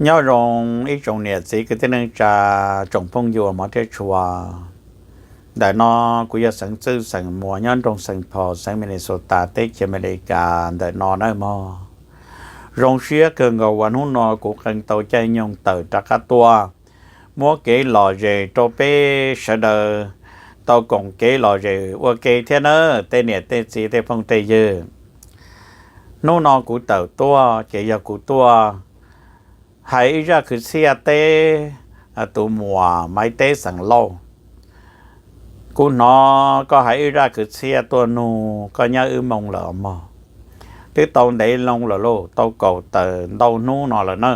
Nyob zoo ib tsoom niam txiv kwv tij neej tsa, tsoom phooj ywg uas hmov thiab tshua. Ntawm no kuv yog Xeev Txwj xeem Muas nyob nroog Saint Paul xeev Minnesota teb chaws Amelikas ntawm no nawb mog. Zoo siab kawg nkaus uas hnub no kuv qee tau caij nyoog tawm rov qab tuaj muab kev lom zem rau peb sawv daws tau koom kev lom zem ua ke thiab nawb tej niam tej txiv tej phooj tej ywg. Hnub no kuv tawm tuaj ces yog kuv tuaj hais ib zaj kwv txhiaj teb tus muam Maiv Teb xeem Lauj. Kuv hnov koj hais ib zaj kwv txhiaj tuaj nug koj nyab wb Moo lawm mog. Twb tau ntev loo lawm lauj, tau kaum tawm ntau hnub no lawm na.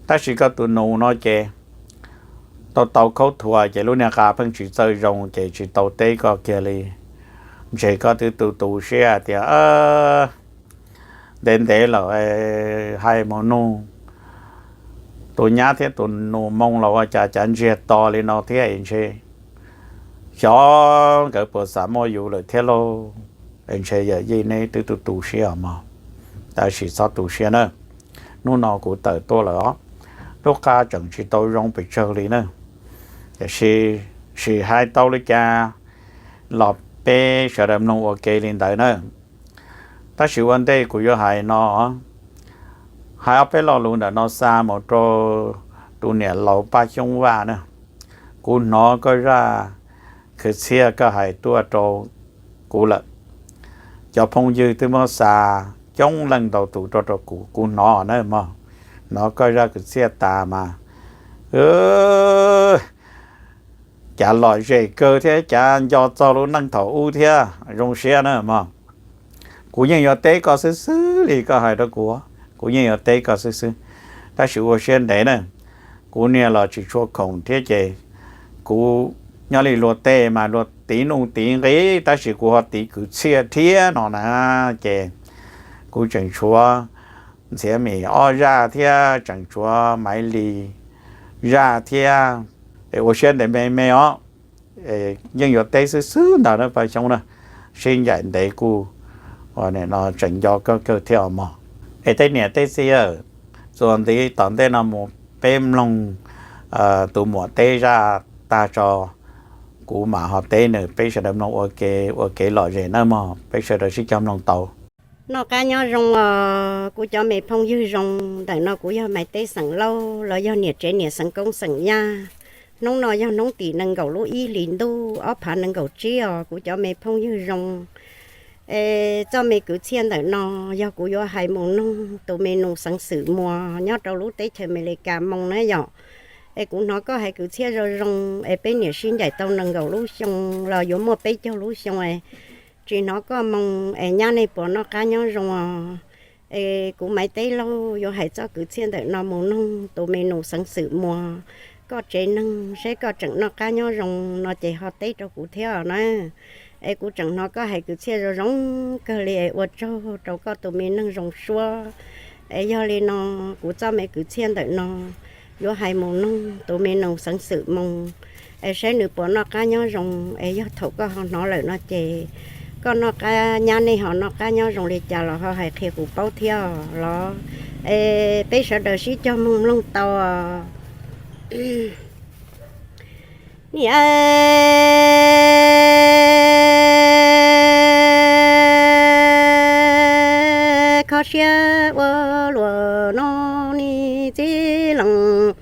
Tab sis koj tus nus no ces tau tau khaub thuas ces lub niag qa pheej tsis txawj zoo ces tsis tau teb koj kiag li. Ntshe koj twb tu tu siab tias ntev ntev lawm hais mus nug tus nyab thiab tus nus Moo los ua cas cav ntsiag to li no thiab es ntshe xyov nkawd puas xav muaj yus lawm thiab lauj. Es ntshe yawm yij neb twb tu tu siab mog, tab sis txhob tu siab na. Hnub no kuv tawm tuaj lawm os, lub qa tseem tsis tau zoo pes tsawg li na, tiam sis sim hais tau li cas los peb sawv daws mloog ua ke li ntawd na. Tab sis ua ntej kuv yuav hais no, hais ob peb lo lus ntawm no xa mus rau tus niam laus Paj Xyoob Vaj na. Kuv hnov koj zaj kwv txhiaj koj hais tuaj rau kuv lawm. Cov phooj ywg twb muab xa coob leej ntau tus rau rau kuv, kuv hnov na mog. Hnov koj zaj kwv txhiaj tas mas cav lom zem kawg thiab cav nco txog lub neej thaum ub thiab zoo siab na mog. Kuv yeej yuav teb koj xwb xwb li koj hais rau kuv, kuv yeej yuav teb koj xwb xwb. Tab sis ua siab ntev na, kuv niag los tsis tshua khoom thiab ces kuv nyob li luag tej mas luag tiv nuj tiv nqi, tab sis kuv ho tiv kwv txhiaj thiab no na. Ces kuv tseem tshuav Ntxhiav Mim ob zaj thiab tseem tshuav Maiv Lis zaj thiab. Ua siab ntev me me os, yeej yuav teb xwb xwb ntag na Paj Xyoob na. Sib ncaim ntev kuj tseem nco kawg kawg thiab os mog. Es tej niam tej txiv, txuas ntxiv tom ntej no mus peb mloog tus muam teb zaj tag tso, kuv mam ho teb nws, peb sawv daws mloog ua ke, ua kev lom zem nawb mog, peb sawv daws sib cog mloog tau. Noj qab nyob zoo os kuv cov me phooj ywg zoo, ntawm no kuv yog Maiv Teb xeem Lauj los yog niam tsev niam xeev Koob xeem Yaj. Hnub no yog hnub tim nees nkaum lub ib hlis ntuj ob phav nees nkaum tsib os kuv cov me phooj ywg zoo. Es txoj me kwv txhiaj ntawm no yog kuv yuav hais mus nug tus me nus xeev Xwm Muas nyob rau lub teb chaws Amelikas Moo na yom. Es kuv hnov koj hais kwv txhiaj zoo zoo, es peb niam sib ncaim tau nees nkaum lub xyoo los yuav muaj peb caug lub xyoo es tsis hnov koj Moo, es nyab nej puas noj qab nyob zoo os? Es kuv Maiv Teb Lauj yuav hais txoj kwv txhiaj ntawm no mus nug tus me nus xeev Xwm Muas, koj tsev neeg seb koj tseem noj qab nyob zoo no ces ho teb rau kuv thiab os na. Es kuv tseem hnov koj hais kwv txhiaj zoo zoo kawg li, es ua tsaug rau koj tus me neeg zoo suab. Es yog li no, kuv txoj me kwv txhiaj ntawm no yuav hais mus nug tus me nus xeev Xwm Moo, es saib nws puas noj qab nyob zoo. Es yog thaum koj ho hnov lawm no ces koj noj qab, nyab nej ho noj qab nyob zoo li cas los ho hais qhia kuv paub thiab los. Es peb sawv daws sib cog mloog mloog tau. Niam, kho siab ua luaj no, nim txiv leej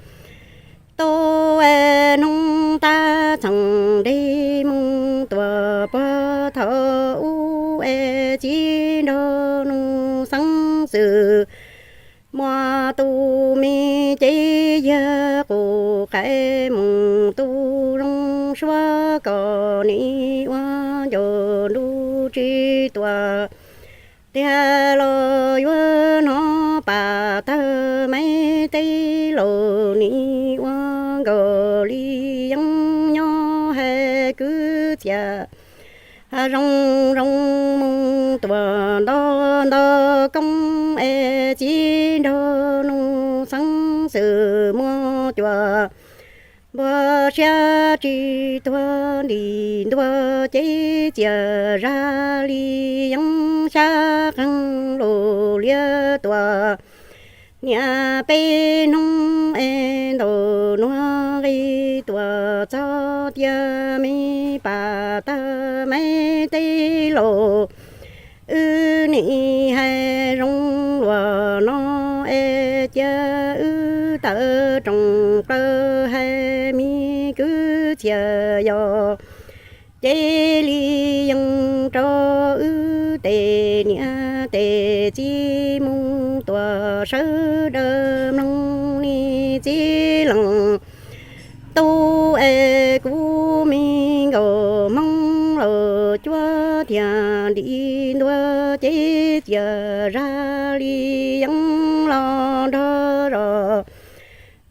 tub hnub tab txheem nrig mus tuaj puag thaum ub es txiv nraug nus xeev Xwm Muas tus me cev yawg qus qaib mus tu zoo suab kom nim ua ncaus nruj tsis tuaj tiag los yuav hnov pam tawg Maiv Teb Lauj, nim ua nkaus li yeeb nyob hais kwv txhiaj zoo zoo mus tuaj nto nto koob es txiv nraug nus xeev Xwm Muas cuam npua siab tsis tuag ntim ntua cev txias zaj li yeeb xyab qeeg lus liab tuaj Niam peb hnub es ntaus nuav nqi tuam txog tias me pam tawg me teb laus, wb nim hais zoo luag no es cia wb tawv roos plaws hais me kwv txhiaj yog ces li yeej rau wb tes niam tes txiv mus tuam sawv daws mloog li txiv leej tub es kuv me nkauj Hmoob laus cuab thiaj nti ntua ces txiaj zag li yeej los nrog zos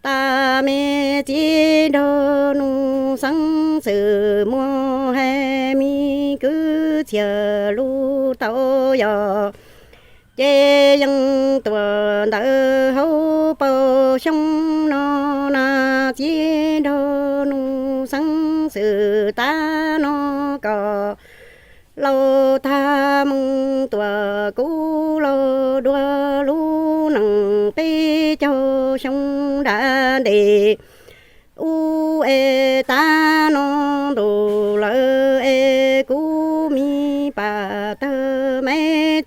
tas me txiv nrog nus xeeb xwm muag hais me kwv txhiaj lub tau yog ces yeej tuam ntawv hauv paus xyoo no na txiv nrog nus xeeb xwm tab no kom laus tag mus tuam kuv laus dua lub neej peb caug xyoo nram ntes ub es tab no ntuj lawm es kuv me pam tawg me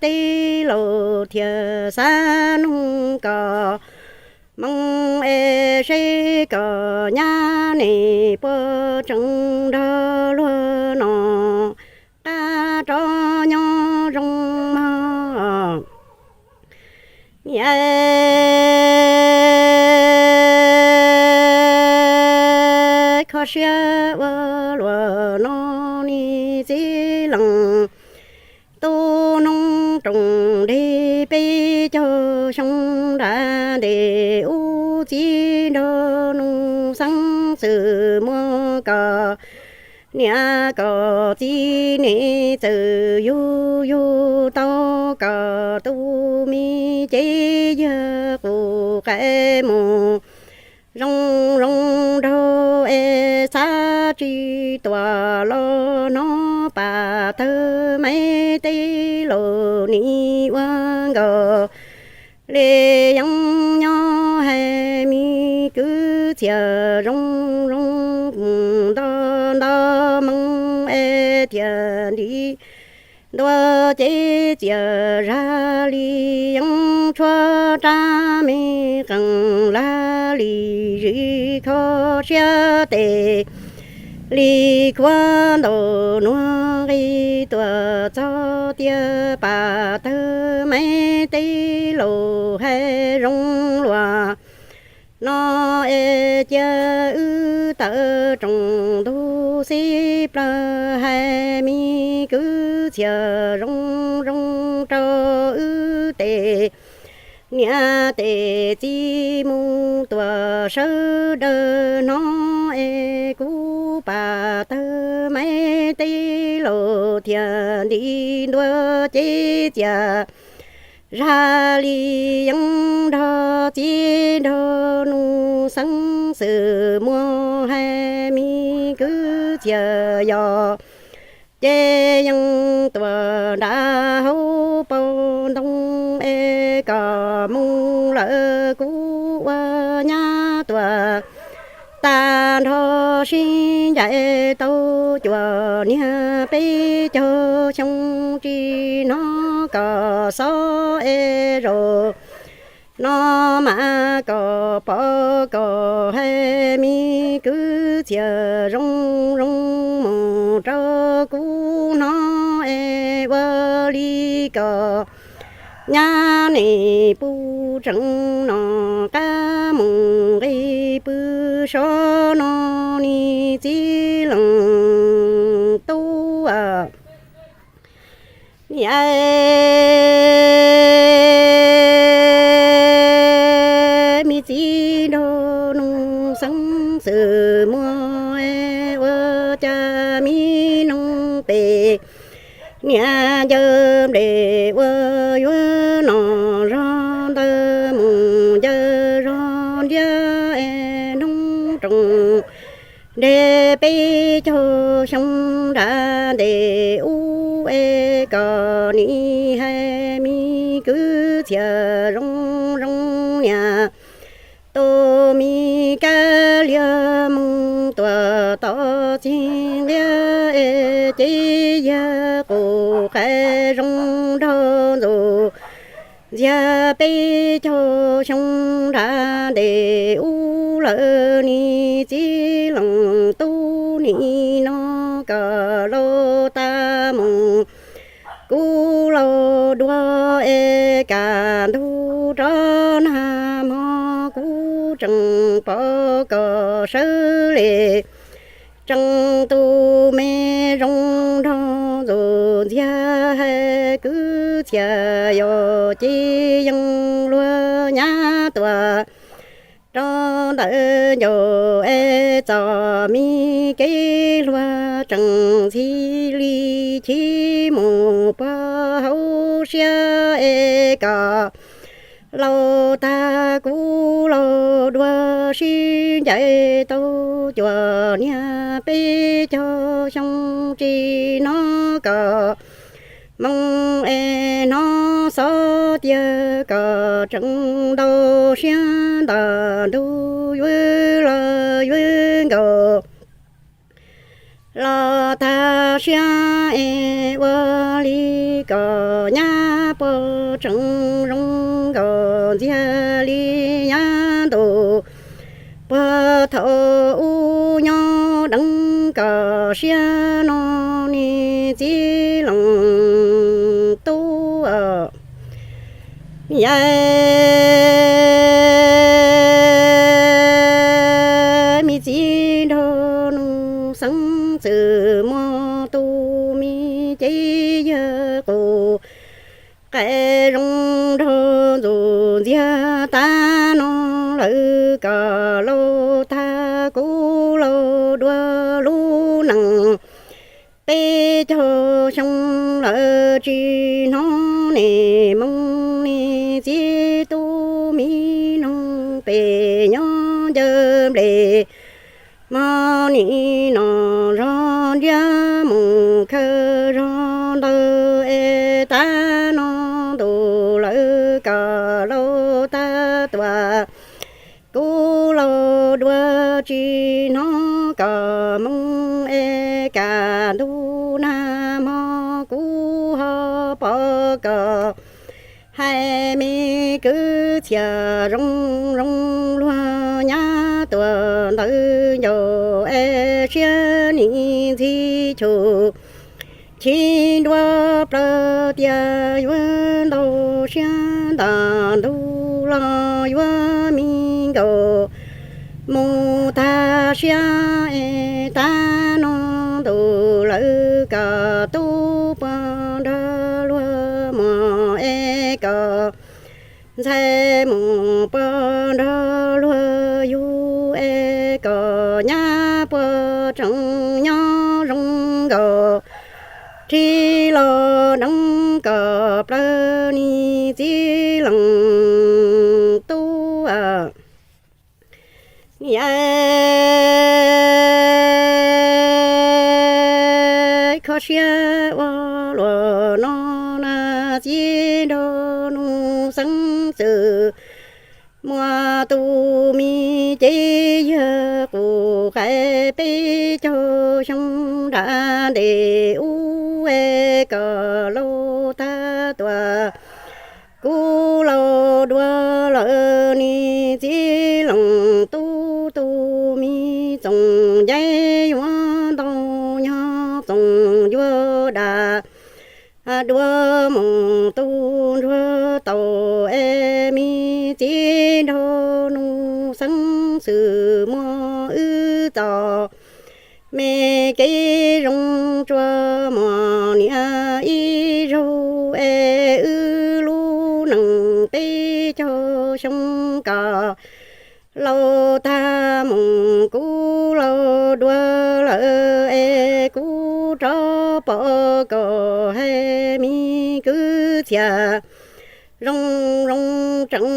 teb laus thiaj xav nug kom moog es seb kom nyab nej puas tseem nrog luag no qab rov nyob zoo mog. Niam, kho siab ua luaj no ne txiv leej tub, hnub roos nreg peb caug xyoo nram ntes ub txiv nrog nus xeeb xwm muag kom niam kom txiv nej txawm yug yug tau kom tus me cev yawg qus qai mus zoo zoo nraug es xav tsis tuam los hnov pam tawg me teb laus nim ua nkaus li yeej nyob hais me kwv txhiaj zoo zoo nto nto moog es thiaj nti ntua ces txiaj zag li yeej tshuab rab me qeej lag li zim kho siab tes li khuav ntaus nuav nqi tuam txog tias pam tawg me teb laus hais zoo luag no es cia wb tawv roos ntug xib plawg hais me kwv txhiaj zoo zoo rau wb tes niam tes txiv mus tuam sawv daws hnov es kuv pam tawg me teb laus thiaj nti ntua ces txiaj zag li yeej nrog txiv nrog nus xeeb xwm muag hais me kwv txhiaj yog ces yeej tuam nram hauv paus ntoo es kom mus lawm kuv ua nyab tuam tag nrho sib ncaim tau cuaj niag peb caug xyoo tsis hnov kom xob es zaum no mas kom pom kom hais me kwv txhiaj zoo zoo mus rau kuv hnov es ua li kom nyab nej puj tseem no qab mus nqis pw sov no ne txiv leej tub. Niam, me txiv nrog nus xeeb xwm muag ua cas me noog pem niam ncaws nplej ua yuav no zog ntawd mus ncaws zog ntiab es hnub roos nreg peb caug xyoo nram ntes ub es kom nim hais me kwv txhiaj zoo zoo niam, tus me kab liag moo tuam tom txij nqia es ces yawg qus qais zoo nraug ntxuav ntxiag peb caug xyoo nram ntes ub lawm. Niag txiv leej tub nim no kom laus tag mus kuv laus dua es kaj ntug rov nag hmo kuv tseem pom kom sawv li. Tseem tus me zoo nraug ntxuav ntxiag hais kwv txhiaj yog ces yeej luag nyab tuaj rau ntawm ncauj es txom me kev hluas tseem ntxhi li chim mus puag hauv siab es kom laus tag kuv laus dua sib ncaim tau cuaj niag peb caug xyoo tsis hnov kom moo es hnov xov tiag kom tseem ntau siab ntawm ntug yuav los yuav nkaus los tag siab es ua li kom nyab puag tseem zoo nkaus ntxiag li yav ntuj puag thaum ub nyob deev kom siab no. Niag txiv leej tub yawm me txiv nraug Nuj Xeeb Xwm Muas, tus me ces yawg qus qais zoo nraug ntxuav ntxiag tag no lawm kom laus tag kuv laus dua lub neej peb caug xyoo lawm tsis hnov nim moo. Niag txiv tub me noog pem nyob ncaws nplej hmo nim no zog nriab mus khaws zog ntawd es tag no ntuj lawm kom laus tag tuaj kuv laus dua tsis hnov kom moo es kaj ntug nag hmo kuv ho pom kom hais me kwv txhiaj zoo zoo luag nyab tuaj ntawm ncauj es siab nim ntxhi chum chim nruab plaws tias yuav ntau siab ntawm ntug los yuav me nkaus mus tag siab es tag no ntuj lawm kom tub puag nrog luag muag es kom ntxhais mus puag nrog luag yug es kom nyab puag tseem nyob zoo nkaus rhij los deev kom plawv. Niag txiv leej tub niam, kho siab ua luaj no na, txiv nraug Nuj Xeeb Xwm Muas, tus me ces yawg qus qais peb caug xyoo nram ntes ub es kom laus tag tuaj kuv laus dua lawm. Niag txiv leej tub, tus me Txoov Nceb yuav ntau nyog Txoov Yuav Dam dua mus tu Ntsuag Taus es me txiv nraug Nuj Xeeb Xwm Muas, wb txom me kev zoo tsuas muaj niam ib zaug es wb lub neej peb caug xyoo kom laus tag mus kuv laus dua lawm es kuv rov pom kom hais me kwv txhiaj zoo zoo tseem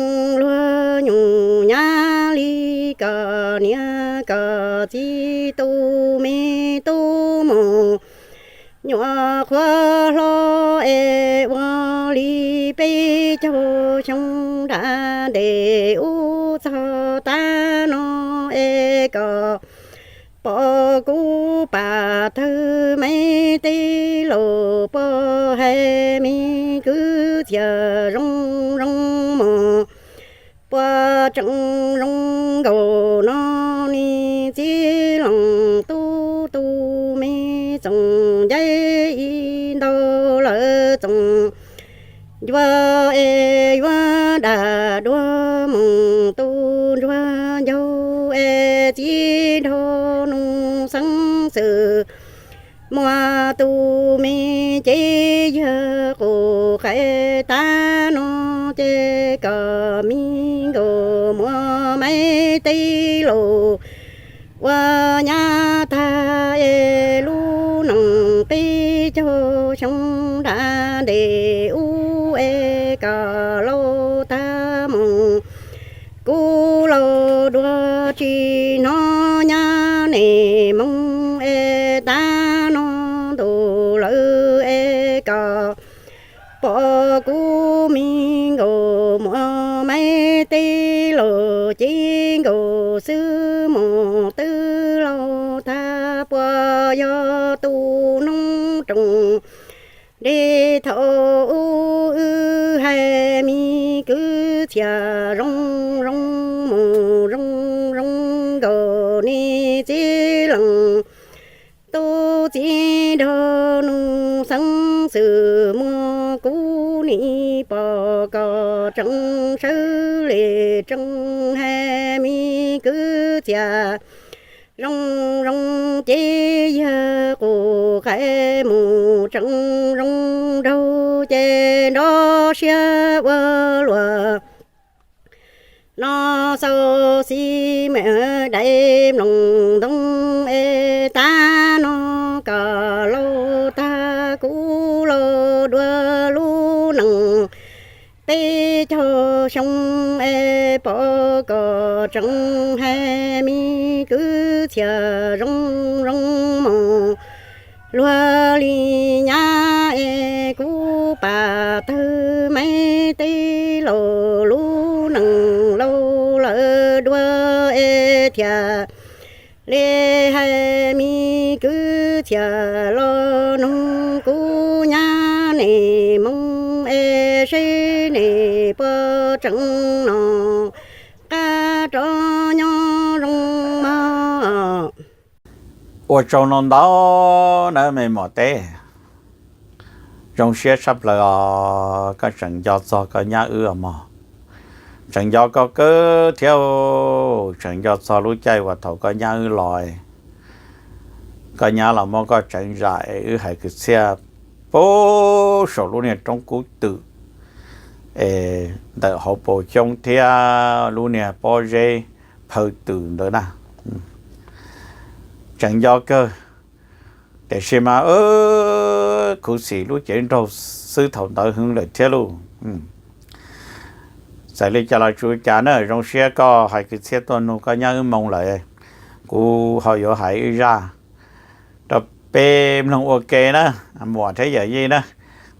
luag nyuam nyab li kom niam kom txiv tu me tub mus nyuam qhuav hlob es ua li peb caug xyoo nram ntes ub txog tav no es kom pom kuv pam tawg me tij laug puas hais me kwv txhiaj zoo zoo mus. Puas tseem zoo nkaus no ne txiv leej tub, tus me txoos ncaim ib ntaug lawm txoos ncua es yuav dag dua mus tu ntsuag ncaug es txiv nraug nus xeeb xwm muaj tus me cev yawg qus qaiv tav no ces kom me nkaus muaj me tij laug ua nyab tag es lub neej peb caug xyoo nram ntes ub es kom laus tag mus. Kuv laus dua tsis hnov nyab neej moo es tav no ntuj lawm es kom pom kuv me nkaus muaj me tij laug cev nkaus xwb mus twb laus tag puas yog tus noob roos li thaum ub wb hais me kwv txhiaj zoo zoo mus zoo zoo nkaus ne txiv leej tub, txiv nraug nus xeeb xwm muaj kuv nim pom kom tseem sawv li tseem hais me kwv txhiaj zoo zoo ces yawg qus qaiv mus tseem zoo nraug ces nrov siab ua luaj no xau xis me dais mloog ntoo es tav no kom laus tag kuv laus dua lub neej peb caug xyoo es pom kom tseem hais me kwv txhiaj zoo zoo mus luag li nyab es kuv pam tawg me tij laug lub neej laus lawm dua es thiaj li hais me kwv txhiaj los noog kuv nyab neej moo es seb nej puas tseem noj qab rov nyob zoo mog. Ua tsaug ntau ntau nawb me muam teb. Zoo siab tshaj plaws os, koj tseem nco txog koj nyab wb os mog. Tseem nco koj kawg thiab, tseem nco txog lub caij uas thaum koj nyab wb los, koj nyab los muab koj tseev zam es wb hais kwv txhiaj puag saum lub niag roob kub twm es ntawm hauv paus xyoob thiab lub niag pob zeb phaw twm ntawd na. Tseem nco kawg, tiam sis mas khuv xim lub cev nraug xwb thaum ntawd heev lawm thiab lauj. Txawm li cas los tsis ua cas na, zoo siab koj hais kwv txhiaj tuaj nug koj nyab wb moo lawm. Kuv ho yuav hais ib zaj rau peb mloog ua ke na, muam thiab yawm yij na.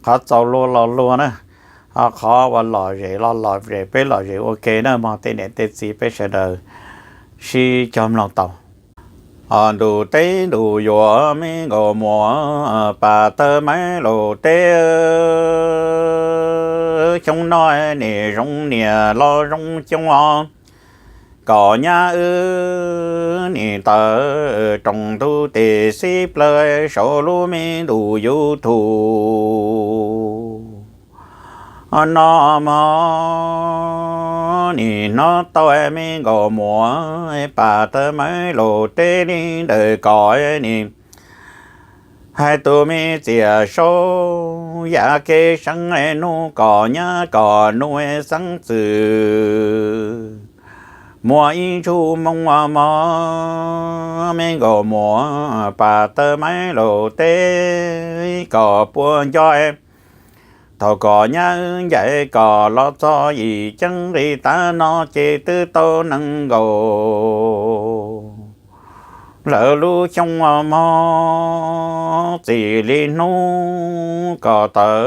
Qhov txaus luag los luag na, ho qhov uas lom zem los lom zem, peb lom zem ua ke na mog tej niam tej txiv peb sawv daws sib cog mloog tau. Ntuj teb ntuj yuav me nkauj muam, pam tawg maiv laus teb, xyoo no nim zoo niam los zoo xyoo os. Kom nyab wb nim tawm rooj ntug tes xib plawv saum lub me ntuj YouTube no mog, nim hnov tau me nkauj muam, pam tawg maiv laus teb li ntawm kom nim hais tus me txiaj saub yam kev seev nug kom nyab kom nus xeeb txwm muaj ib ntsug moo mog, me nkauj muam, pam tawg maiv laus teb kom puas nco. Thaum kom nyab wb ncaim kom los txog yim ceeb nqis tav no ces twb tau nees nkaum lawm lub xyoo mog, txij li hnub kom tawm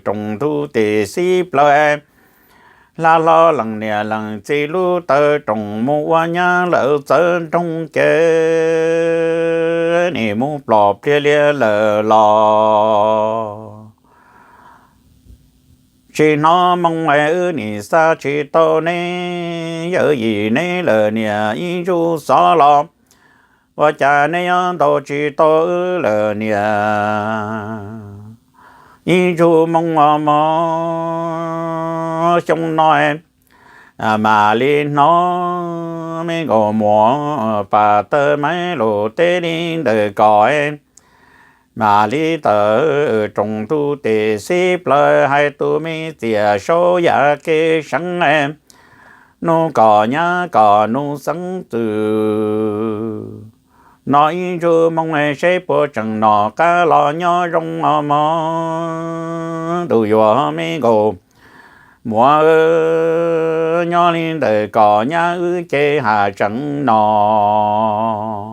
rooj ntug tes xib plawv Hla hlo leej niam leej txiv lub taw roos mus ua nyab lawm txawv nroog ces nim mus plom pliag lias lawm los tsis hnov moo es wb nim xa tsis tau neb yawm yim neb lawm niam ib ntsuj xov los ua cas neb yuav ntaus tsis tau wb lawm niam ib ntsuj moo os mog. Xyoo no mam li hnov me nkaus muam pas tawg maiv lus teb li ntawm kom mam li tawm roos ntuj tes xib plaws hais tus me txiam saub yam kev seev nug kom nyab kom nug xeeb txwm no ib ntsuj moo seb puas tseem nom qab los nyob zoo os mog. Ntuj yuav me nkaus muam nyob li ntawm kom nyab wb ces haj tseem nom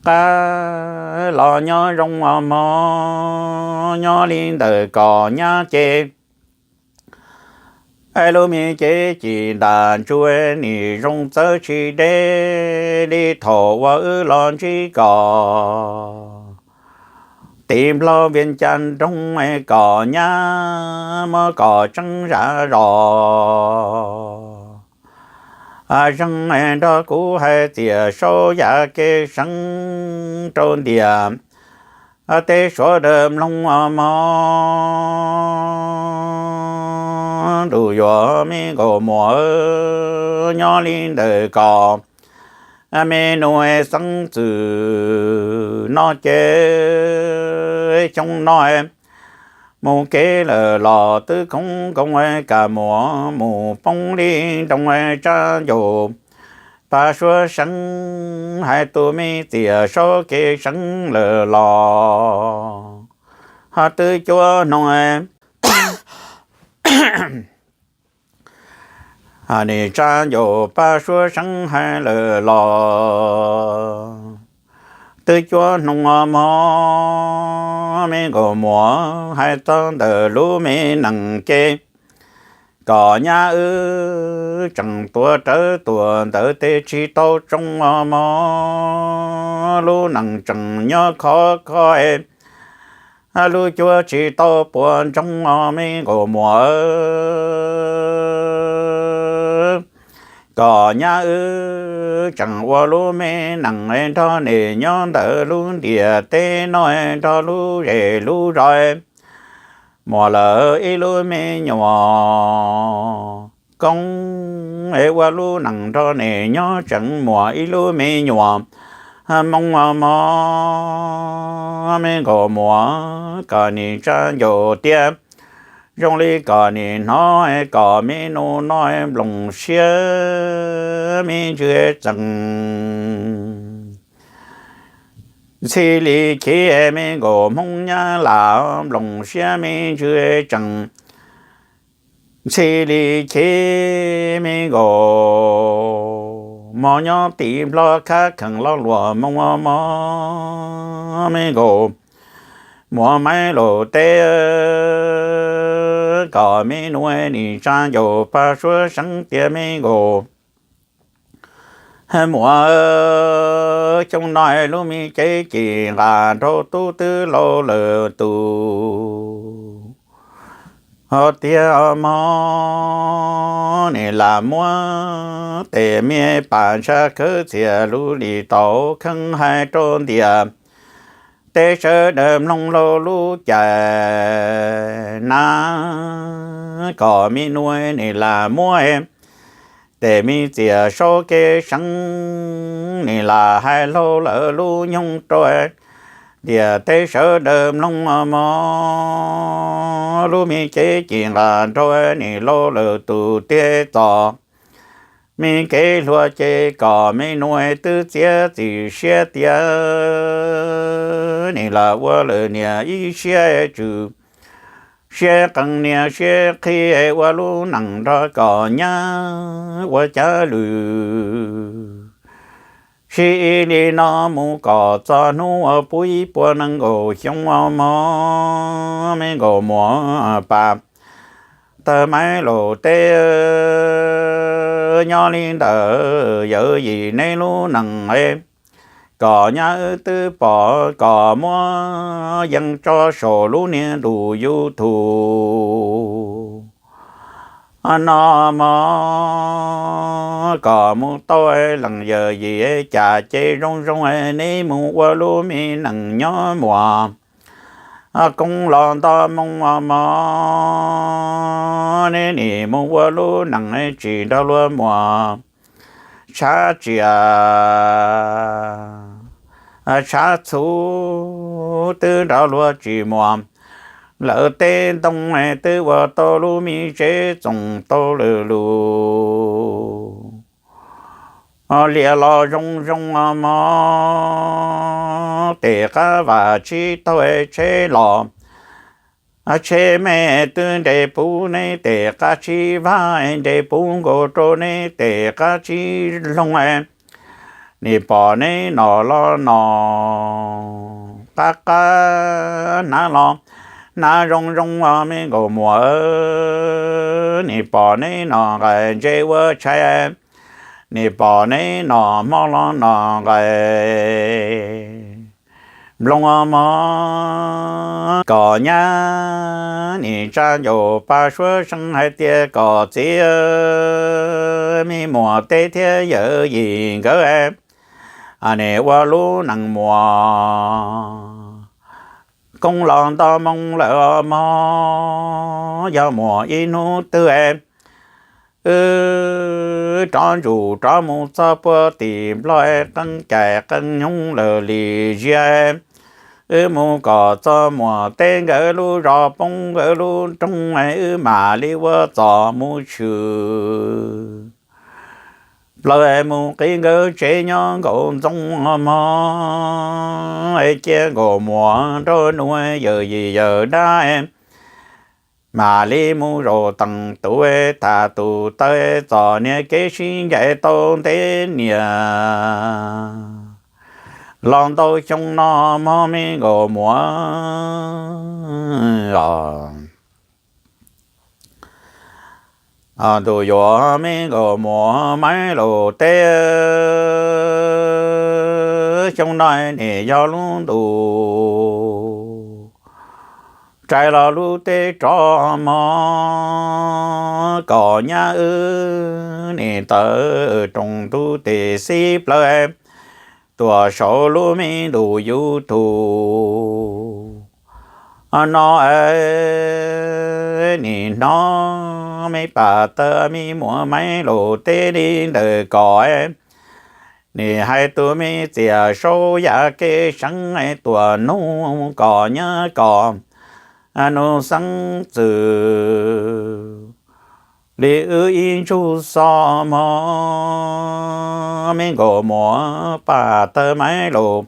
qab los nyob zoo os mog. Nyob li ntawm kom nyab ces lub me cev ci ntas ntsuag nim zoo txawv tsis deb li thaum uas wb los ntsib kom tim Nplog Vias Cas nroog kom nyab muab kom tseeb zam zos zeeg nrog kuv hais txiam saub yam kev seev rau ntiam teb suav dawb mloog os mog. Ntuj yuav me nkaus muam nyob li ntawm kom me nus xeeb txwm no ces xyoo no mus kev lawm los twb khoob koob kam muam mus poob li nroo tsab ncaus paj suab seev hais tus me txiam saub kev seev lawm los ho twb cuab hnub nim tsab ncaus paj suab seev hais lawm los twb cuab hnub os mog. Me nkaus muam hais txog ntawm lub me nees ces kom nyab wb tseem tuav rawv tuam ntawd tes tsis tau tsoo os mog. Lub nees tseem nyob khov kho lub cuab tsis tau puas ntsoog os me nkaus muam. Kom nyab wb tseem ua lub me nees nrog nim nyob ntawm lub ntiaj teb no nrog lub zej lub zos muam lawm ib lub me nyuam koob es ua lub nees nrog nim nyob tseem muaj ib lub me nyuam hmoo os mog. Me nkaus muam kom nim tsab ncaus tiag zoo li kom nim hnov kom me nus no nplooj siab me ntsws tseem ntxhi li chiv me nkaus Hmoob Nyab Laj nplooj siab me ntsws tseem ntxhi li chiv me nkaus mog nyob tim Nplog khab kheev loj luam moo mog. Me nkaus muam Maiv Laus teb kom me nus nim tsab ncaus paj suab seev tiag me nkaus muam. Xyoo no lub me cev ci nqa nraug tub twb laus lawm tus ho tiag mog. Nim lam muab tes me pas ntsha khawb txias lub lis tau kheev hais rau ntiam teb sawv daws mloog laug lub cai na kom me nus nim lam muab tes me txiam saub kev seev nim lam hais laug lawv lub nyoog rau ntiam teb sawv daws mloog mog. Lub me cev ci nqa nraug nim laus lawm tus tiag txom me kev hluas ces kom me nus twb txiav txim siab tiag nim lam ua lawm niam ib siab tswm siab qee niam siab qhi ua lub nees nrog kom nyab ua cav lwm sib ib li no mus kom txog hnub uas puv ib puas nees nkaum xyoo mog. Me nkaus muam pas tawg Maiv Laus teb. Nyob li ntawd yawm yim neb lub neej, kom nyab wb twb pom kom muab yees tso saum lub niag ntu YouTube no mog, kom mus tau leej yawm yim cas ces zoo zoo neb mus ua lub me neej nyob muaj koob los nto moo mog. Neb nim mus ua lub neej tsis nrog luag muaj tshav tsia tshav txhu, twb nrog luag tsis muaj lawv teb ntoo, twb ua tau lub me tsev txoos tau lwm lus lias los zoo zoo mog. Tej qab vam tsib taug tsheb los tsheb me twb nres puv neb tej qab tsib vag, nres puv nkaus rau neb tej qab tsib loog. Nim pom neb no los no qab qab hnav los hnav zoo zoo os me nkauj muam. Nim pom neb no nqaim ntse ua tshais, nim pom neb no hmo los no nqaim nplooj mog. Kom nyab nim tsa ncaus paj suab seeb hais tias kom txiv me muam teb thiab yawm yim nkawd nim ua lub neej muaj koob los nto moo lawm mog. Yog muaj ib hnub twg wb rov ntsum rov mus txog puag tim Nplog, qee cais qee nyoog lawm li ziag, wb mus kom txog muaj teb nkawd lub zos poob nkawd lub nroog, wb mam li ua txoj mus tshwm plaws mus qhib nkawd tsev nyob nkaus ntxoov mog. Cia nkauj muam nrog nus yawm yim yawm dab mam li mus zaum teem tus tham tus taw txog niag kev sib ncaim tau ntev niaj los ntau xyoo no mog me nkauj muam. Ntuj yuav me nkauj muam Maiv Laus teb, xyoo no nim yog lub ntu rais los lub teb rov mog. Kom nyab wb nim tawm rooj ntug tes xib plaws tuaj saum lub me ntu YouTube no, nim hnov me pam tawg me muam Maiv Laus teb li ntawm kom nim hais tus me txiaj saub yav kev seev tuaj nug kom nyab kom nug xeeb txwm li wb ib ntsug xov mog. Me nkauj muam pam tawg Maiv Laus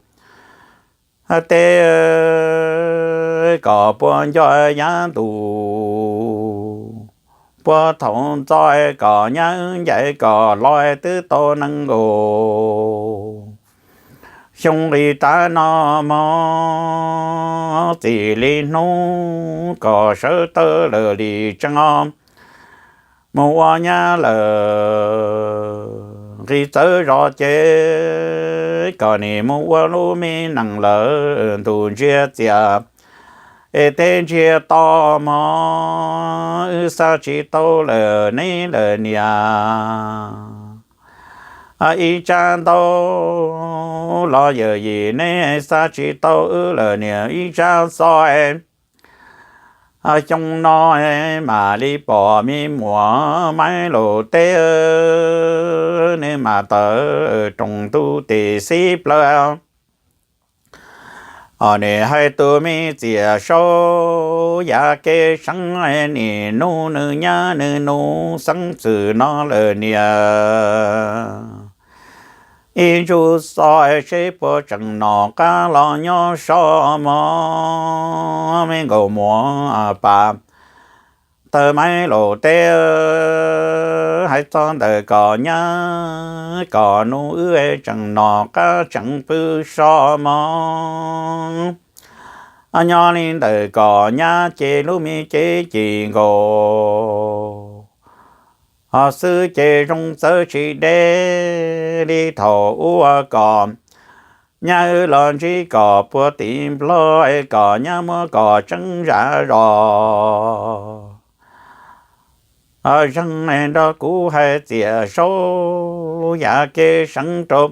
teb, kom puas nco yav ntu puag thaum ntxov kom nyab ncaim kom los twb tau nees nkaum xyoo li tav no mog. Txij li hnub kom sawv tawm lawm li tseeb os, mus ua nyab lawm nqis txawv zos ces kom nim mus ua lub me neej lawm ntuj ntsiag txiaj es teb ntsiag to mog. Wb xa tsis tau lawm neb lawm niam ib tsab ntaub los yawm yim neb xa tsis tau wb lawm niam ib tsab xov. Xyoo no mam li pom me muam Maiv Laus teb, nws mam tawm rooj ntug tes xib plaws. Nim hais tus me txiaj saub yav kev seev, nim nug nws nyab nws nug xeeb txwm no lawm niam ib ntsug xov, seb puas tseem nom qab los nyob so mog. Me nkauj muam pam tawg Maiv Laus teb, hais txog ntawm kom nyab kom nug wb tseem nom qab tseem pw so mog. Nyob li ntawm Kom Nyab ces lub me cev ci nkaus ho xwb ces zoo txawv tsis deb li thaum ub. Kom Nyab wb los ntsib Kom puag tim Nplog es Kom Nyab muab Kom tseeb zam zos zeeg nrog kuv hais txiam saub yav kev seev rau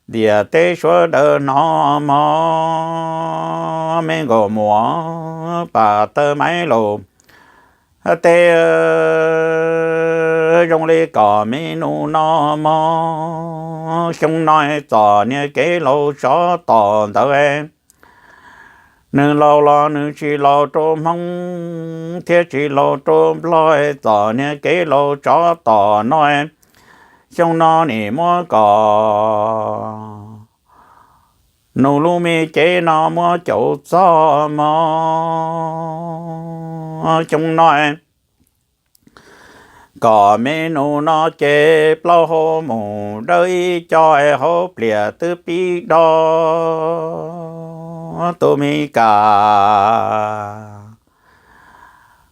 ntiaj teb sawv daws hnov mog. Me Nkauj Muas pam tawg maiv laus teb zoo li Kom me nus no mog. Xyoo no txom nyem kev laus tsov tom ntawd, nws laus los nws tsis laus rau Hmoob thiab tsis laus rau Nplog, txom nyem kev laus tsov tom no. Xyoo no nim muab Kom nus lub me cev no muab caum txog mog. Xyoo no Kom me nus no ces plaub hau mus dawb ib co, hauv pliam twb pib do tus me kas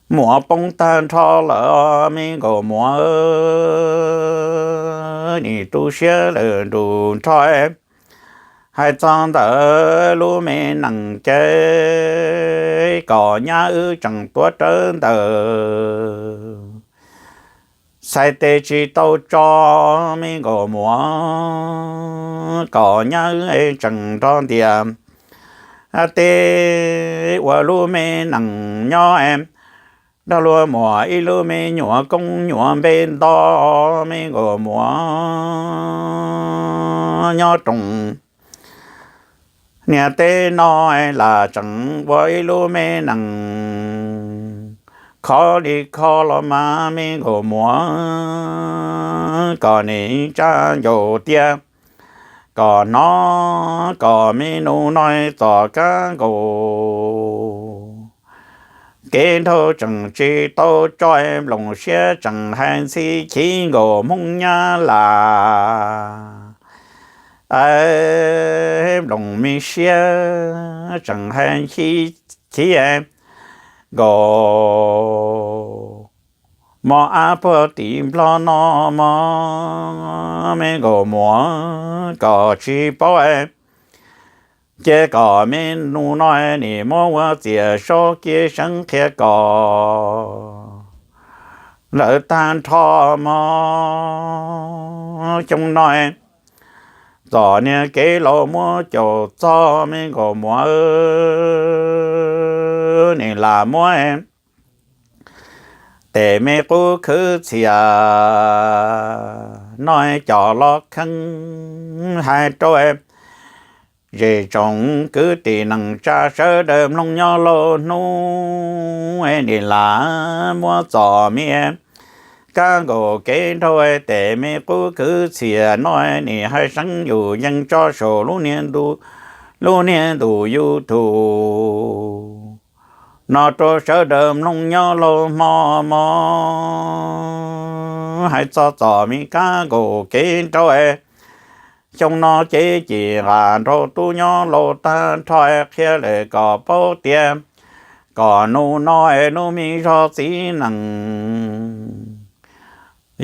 muam poob tag nrho lawm. Me Nkauj Muas nim tu siab lawm nrus nrho. Hais txog ntawm lub me nees ces Kom Nyab wb tseem tuav rawv ntawm xais tes tsis tau tso. Me Nkauj Muas Kom Nyab wb tseem nrog ntiaj teb ua lub me nees nyob, nrog luag muam ib lub me nyuam koob nyuam npe nto. Me Nkauj Muas nyob rooj niam teb no lam tseem ua ib lub me nees khov li khov los mas. Me Nkauj Muas kom nim tsa ncaus tiag kom hnov kom me nus no txom kab nkaus. Kev nrauj tseem tsis tau tso, nplooj siab tseem hais ntxhi chiv nkaus Hmoob Nyab Laj. Nplooj me siab tseem hais ntxhi chiv nkaus mos ab puag tim Nplog no mog. Me Nkauj Muas kom tsis paub ces kom me nus no nim muab ua txiam saub kev seev qhia kom lawv tag nrho mog. Xyoo no txom nyem kev laus muab caum txog. Me Nkauj Muas nim lam muab tes me qub khwv txhiaj no coj los kheej hais rau zej tsoom kwv tij neej tsa sawv daws mloog nyob lauj. Hnub nim lam muab txom nyem kab nkaus kev nrauj, tes me qub khwv txhiaj no nim hais seev yus yees tso saum lub niag ntu, lub niag ntu YouTube no rau sawv daws mloog nyob lauj. Hmo mog hais txog txom nyem kab nkaus kev nrauj, xyoo no ces cim nqa nraug tub nyob lauj tag nrho, qhia lawm kom paub tias kom nus no es nus me zog txiv neej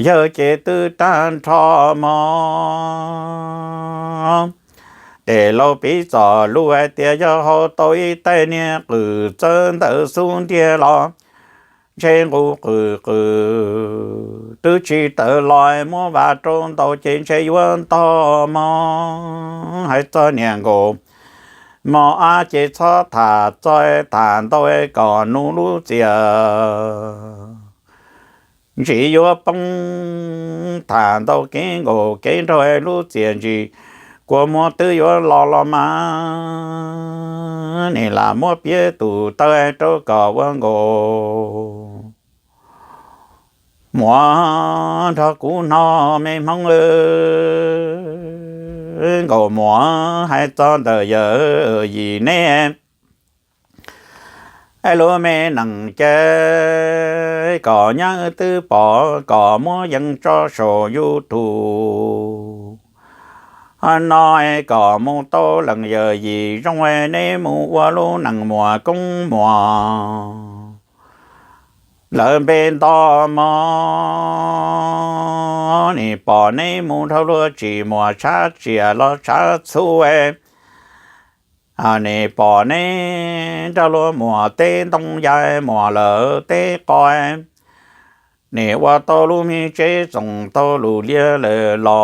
yawg ces twb tag nrho mog. Tes laus piv txoj lus hais tias yog haus tau ib tais niag qws txawb ntawm xub ntiag los ntshe nqus qws qws twb tsis tawm los, muab vam rau ntaus ces ntshe yuav ntog mog. Hais txog niam nkaus mos ab ces txhob tham txog tham ntau kom nus lub txiaj ntsis yuav poob, tham ntau kev nkaus kev nrauj lub txiaj ntsis kua muag twb yuav los los mas. Nim lam muab piav tus taw rau kom ua Nkauj Muas nrog kuv hnov me Hmoob. Nkauj Muas hais txog ntawm yawm yij neb lub me neej ces kom nyab twb pom kom muab yees tso saum YouTube no kom mus tau leej yawm yim zoo, neb mus ua lub neej muaj koob muaj lawv npe nto mog. Nim pom neb mus dhau luag tsis muaj tshav tsiaj los tshav txhu, nim pom neb nrog luag muaj teb ntoo yaig muaj lawv teb qos, nim ua tau lub me tsev txoos tau lus liab lawm los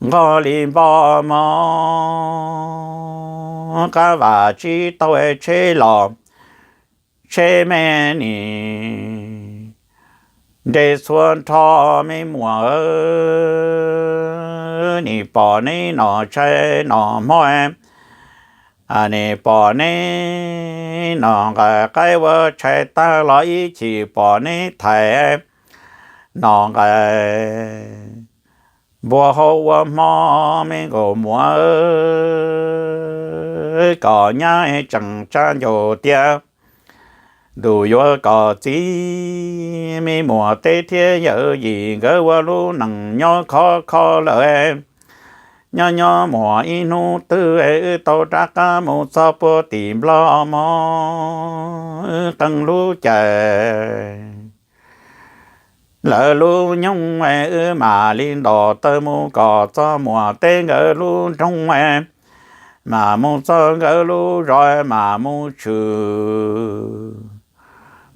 nqog li npo mog. Qab vam tsis tau tsheb los tsheb me nim nres txhua nrho me muam, nim pom neb nom tshais nom hmo, nim pom neb nom nqaij qaib ua tshais tag los ib chim pom neb thaiv nom nqaij npua hau ua hmo. Me nkauj muam kom nyab tseem tsa ncauj tias ntuj yuav kom txiv, me muam teb thiab yawm yim nkawd ua lub neej nyob khov kho lawm. Nyob nyob muaj ib hnub twg wb tau rov qab mus txog puag tim Nplog mog, wb qee lub caij lawv lub nyoog, wb mam li nto taw mus kom txog muam teb nkawd lub nroog, mam mus txog nkawd lub zos mam mus tshwm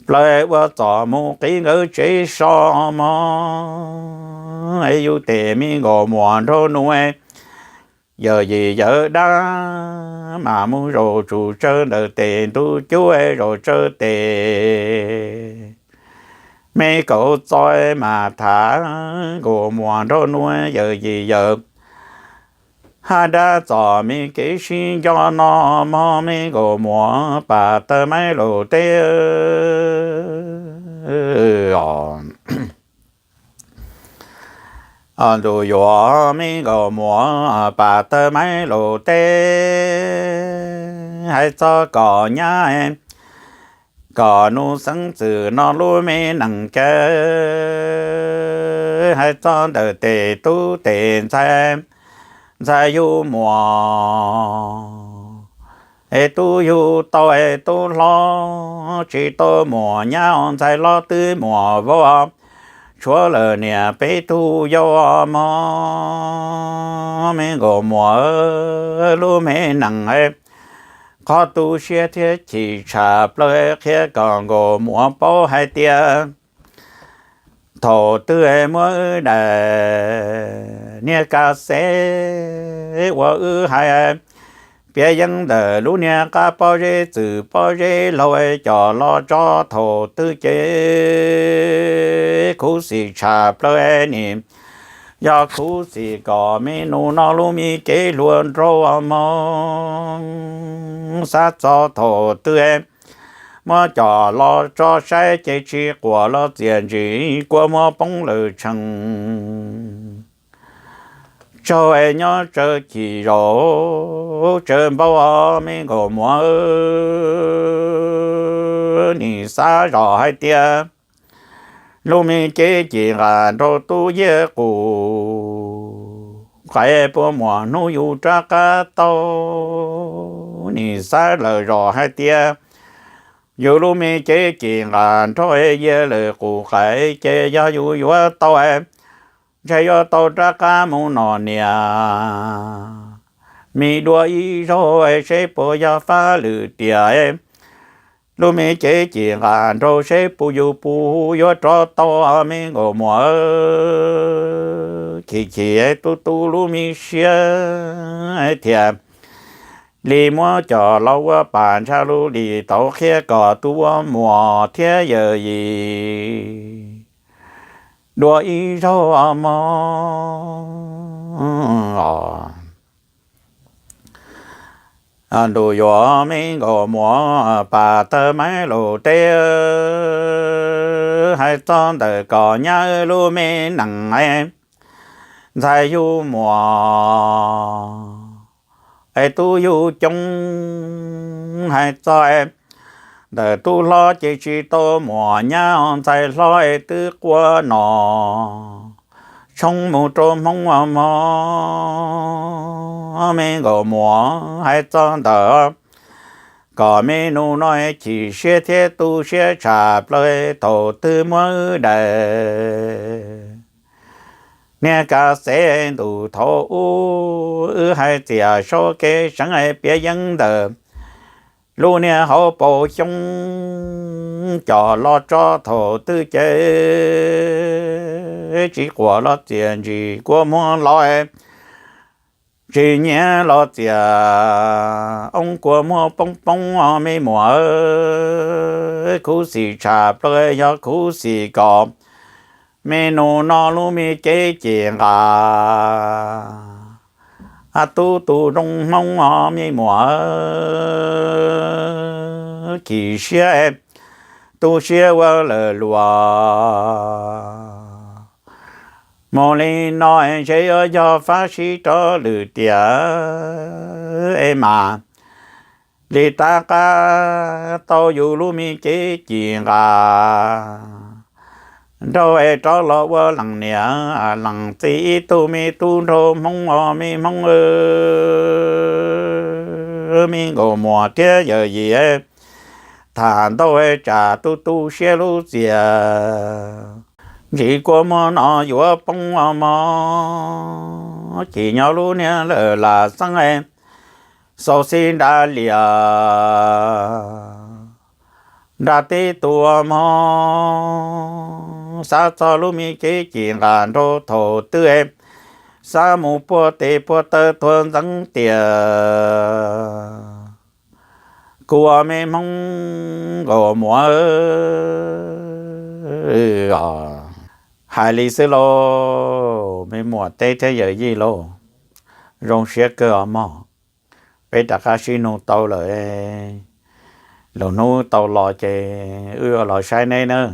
plaws ua txoj mus qiv nkawd tsev so mog. Yus tes me nkauj muam nraug nus, yawm yim yawm dab mam mus zaum tsum tsawg ntawm tes ntuj cub, zaum tsawg tes me kauv txob mas tham. Nkauj muam nraug nus yawm yim yawm hab dab, txoj me kev sib nco no mog, me nkauj muam pas tawg maib laus teb os. Ntuj yuav me nkauj muam pas tawg maib laus teb, hais txog kom nyab kom nus xeeb txwm no lub me neej kaw, hais txog ntawm tes tub tes ntxhais, ntxhais yug muam es tub yug tau es tub hlob tsis tau muam nyab, ntxhais hlob twb muam vauv, tshuav lawm niam peb tug yau mog. Me nkauj muam lub me neej qhov tu siab thiab chim tshaj plaws, qhia kom nkauj muam paub hais tias thaum twg muab wb daim niag kas xev uas wb hais piav yeeb ntawm lub niag qab pob zeb txwm pob zeb laug coj los tso, thaum twg ces khuv xim tshaj plaws, nim yog khuv xim kom me nus no lub me kev hluas nraug mog. Xav txog thaum twg muab coj los tso saib ces tsis quaj los txiaj ntsig, kua muag poob lawm tshee, tsaug nyob tsawg chim zaum tsawg npaum. Me nkauj muam, nim xav zoj hais tias lub me cev ci nqa nraug tub yiag qus qais puas muaj hnub yus rov qab tau. Nim xav lawm zoj hais tias yus lub me cev ci nqa nraug yiag lawm qus qais ces yog yus yuav tau, ntshe yuav tau rov qab mus noj niam mis dua ib zaug seb puas yog fab lwm tiam. Lub me cev ci nqa nraug seb puas yus puas yuav rov tau. Me nkauj muam, chim chim tu tu lub me siab thiaj li muab coj los ua pam ntsha lub li tau qhia kom tus ua muam thiab yawm yim dua ib zaug mog. Ntuj yuav me nkauj muam pas tawg maib laus teb, hais txog ntawm koj nyab lub me neej, ntxhais yug muam es tub yug coob, hais txog ntawm tub hlob ces tsis tau muam nyab, ntxhais hlob es twb quaj noj thoob mus rau Hmoob mog. Me nkauj muam, hais txog ntawm kom me nus no chim siab thiab tu siab tshaj plaws thaum twg muab wb daws niag kav xev ntuj thaum ub. Wb hais txiam saub kev seev piav yeeb ntawm lub niag hauv paus xyoob, cov los tso thaum twg ces tsis quam los txias ntsis kua muag los, tsis nyiam los txias oob kua muag poob poob. Me muam, khuv xim tshaj plaws yog khuv xim kom me nus no lub me cev cim nqa tub tu zoo Hmoob os me muam, chim siab tu siab ua lawm luag. Mus li no ntshe yuav yog fab sib rov lwm tiam es mam li tab qab tau yus lub me cev cim nqa nraug es rov los ua leej niam leej txiv ib tug me tub nraug Hmoob os me Hmoob. Me nkauj muam thiab yawm yij, tham ntau tsam tu tu siab lub txias ntsis kua muag no yuav poob mog. Chim nyob lub niag lawm lam xeeb xauv xib nra liam nra teb tua mog. Xav txog lub me kev cim nqa nraug thaum twg, xav mus puag tes puag taw tuag ntxeev tias kuv ua me Hmoob nkauj muam os. Hais li xwb lauj me muam teb thiab yawm yij lauj. Zoo siab kawg os mog. Peb rov qab sib nug tau lawm, lwm hnub tau los ces wb yuav los saib neb nawb.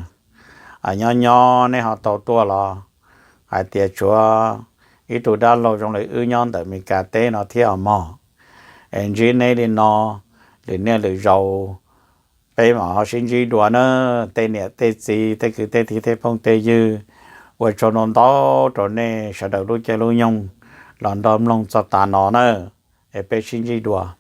Nyob nyob neb ho tau tuaj los hais tias tshuav ib tug dab laug zoo li wb nyob ntawm Meskas teb no thiab os mog. Es ntsib neb li no, lwm niaj lwm zaus peb mam ho sib ntsib dua nawb tej niam tej txiv tej kwv tej tij tej phooj tej ywg. Ua tsaug ntau ntau rau nej sawv daws lub caij lub nyoog los nrog mloog txog tas no na. Es peb sib ntsib dua.